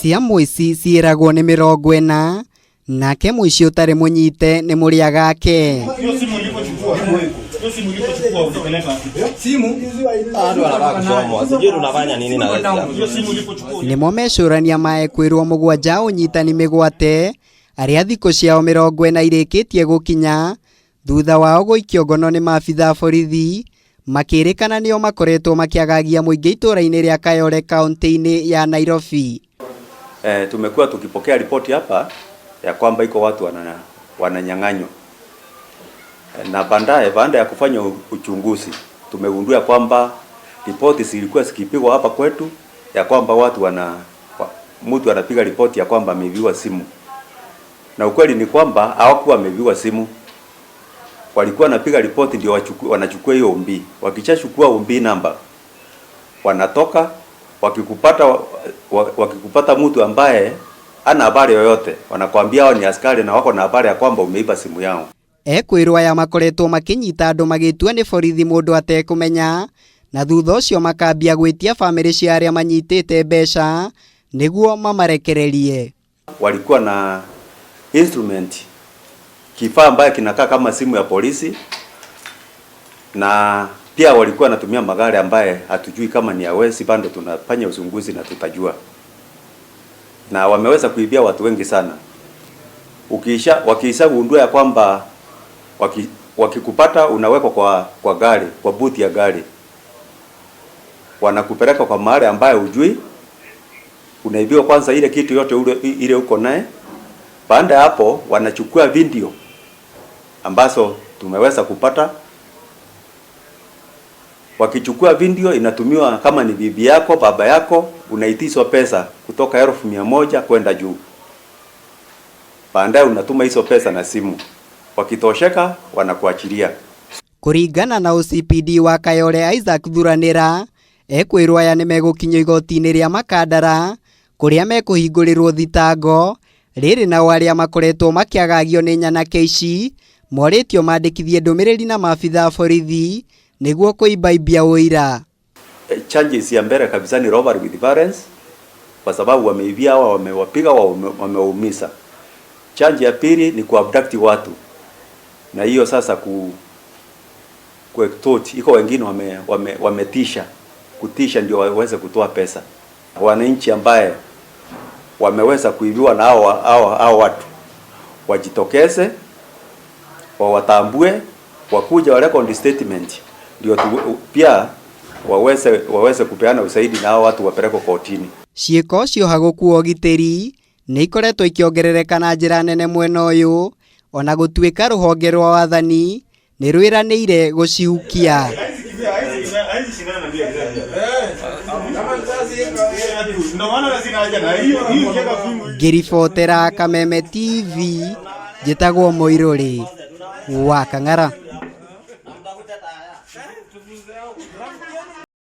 Cia mũici ciĩragwo nĩ 40 nake mũici ũtarĩ mũnyite nĩ mũrĩa gake. Nĩmo mecũrania ma ekwĩrwo 7 ũnyitani mĩgwate arĩa thikũ ciao 40 irĩkĩtie gũkinya thutha wao gũikio ngono nĩ maabithaa borithi makĩrĩkana nĩo makoretwo makĩagagia mũingĩ itũra-inĩ rĩa Kayole kaunti-inĩ ya Nairobi. Tumekuwa tukipokea ripoti hapa ya kwamba iko watu wananyang'anywa. Na baadaye baada ya kufanya uchunguzi tumegundua kwamba ripoti zilikuwa zikipigwa hapa kwetu ya kwamba watu mtu anapiga ripoti ya kwamba ameibiwa simu. Na ukweli ni kwamba hawakuwa wameibiwa simu. Walikuwa wanapiga ripoti ndio wanachukua hiyo ombi. Wakishachukua ombi namba wanatoka, wakikupata mtu ambaye ana habari yoyote wanakuambia hao ni askari na wako na habari ya kwamba umeiba simu yao. Ekwĩrwo aya makoretwo makĩnyita andũ magĩtua nĩ borithi mũndũ atekũmenya na thutha ũcio makambia gwĩtia famĩlĩ cia arĩa manyitĩte mbeca nĩguo mamarekererie. Walikuwa na instrument, kifaa ambaye kinakaa kama simu ya polisi, na pia walikuwa wanatumia magari ambaye hatujui kama ni ya wezi, bado tunafanya uchunguzi na tutajua. Na wameweza kuibia watu wengi sana. Wakiisha gundua ya kwamba wakikupata unawekwa kwa gari, kwa buti ya gari. Wanakupeleka kwa mahali ambaye hujui. Unaibiwa kwanza ile kitu yote ile uko naye. Baada hapo wanachukua video ambazo tumeweza kupata. Wakichukua video inatumiwa kama ni bibi yako, baba yako, unaitishwa pesa kutoka 100,000 kwenda juu. Baadaye unatuma hizo pesa na simu. Wakitosheka wanakuachilia. Kuringana na OCPD wa Kayole Isaac Thuranira, ekwĩrwo aya nĩmegũkinyio igoti-inĩ rĩa Makandara kũrĩa mekũhingũrĩrwo thitango rĩrĩ nao arĩa makoretwo makĩagagio nĩ nyanake ici morĩtio mandĩkithie ndũmĩrĩri na maabithaa borithi nĩguo kũimbaimbia ũira. Charges ya mbele kabisa ni robbery with violence kwa sababu wameibia hawa, wamewapiga, wamewaumiza. Charge ya pili ni kuabduct watu, na hiyo sasa ku extort. Iko wengine wametisha, kutisha ndio waweze kutoa pesa. Wananchi ambaye wameweza kuibiwa na hao watu wajitokeze, wawatambue, wakuja wa record statement ndio pia waweze kupeana ushahidi na hao watu wapelekwe kotini. Ciĩko cioha gũkuo ũgitĩri nĩ ikoretwo ikĩongerereka na njĩra nene mwena ũyũ ona gũtuĩka rũhonge rwa wathani nĩ rwĩranĩire gũcihukia. Ngĩribotera Kameme TV njĩtagwo Mũirũrĩ wa Kang'ara.